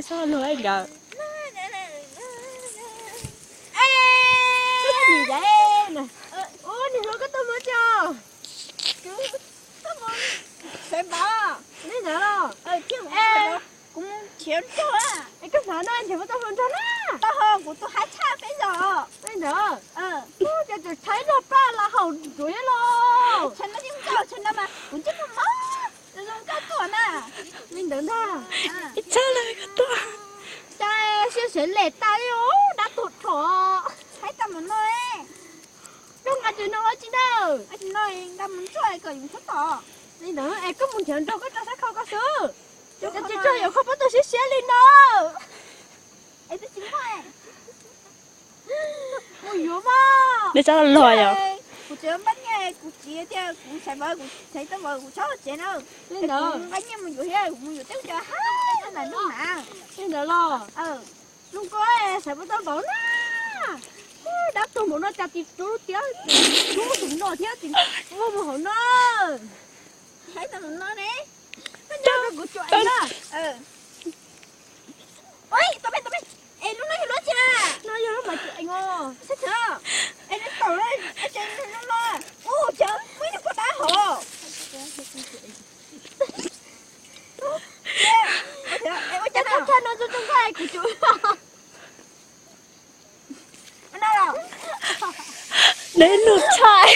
Xab luag nkawd. Ub, niam hluas koj tuaj mus tso. Li ntawd los? Kuv mus nrhiav nrog. Es koj hnav no nrhiav puas tau hluas nraug na? Tau ho kuv tus haib tshaj peb zos. Li ntawd. Ub, cov tseem tshaib zog paj las haum ntsuav los. Tshaib no mas kuv ntsej muag mob zoo nkauj tuaj na. Li ntawd ntag. Ib txhab lawm koj tuaj. Cas siab sev lem tas li os dab tuag rho. Haib tau mus no. Koj nqa tsis no ua tsi na? Nqa mus ntsuag kom yus txhob tom. Li ntawd es koj mus nrhiav nrog koj rau sab khau koj xwb. Cov tsis tsuag yuav kho pob tw siab siab li no. Es twb tsis muaj. Mus yuav mas. Neb txhob luag yom. Kuv tseem npaj nyiaj kuv txiv tias kuv xaiv vawv kuv xaiv tau vawv kuv txhob tsev na. Li ntawd npaj nyiaj mus yuav thiab kuv mus yuav tej cov hab ntawm no na. Li ntawd los. Zoo nkauj xaiv puas tau npaum na. Dab tuag npaum no cas tsis rub thiab, rub tus no thiab tsis muaj mus hauv no. Haib tau mus no ne. Koj nco kuv tsuam eev na. Ui, tau me, tau me. Es lub no yog lub tsi na? No yog lub mas tsuam eev os. Sab chaw. Es nws tawm es ces nws no. Ua chaw muaj ib tug poj dab hov. Ua cas no zoo zoo nkauj kuv tsuam. Neb nug tshaj.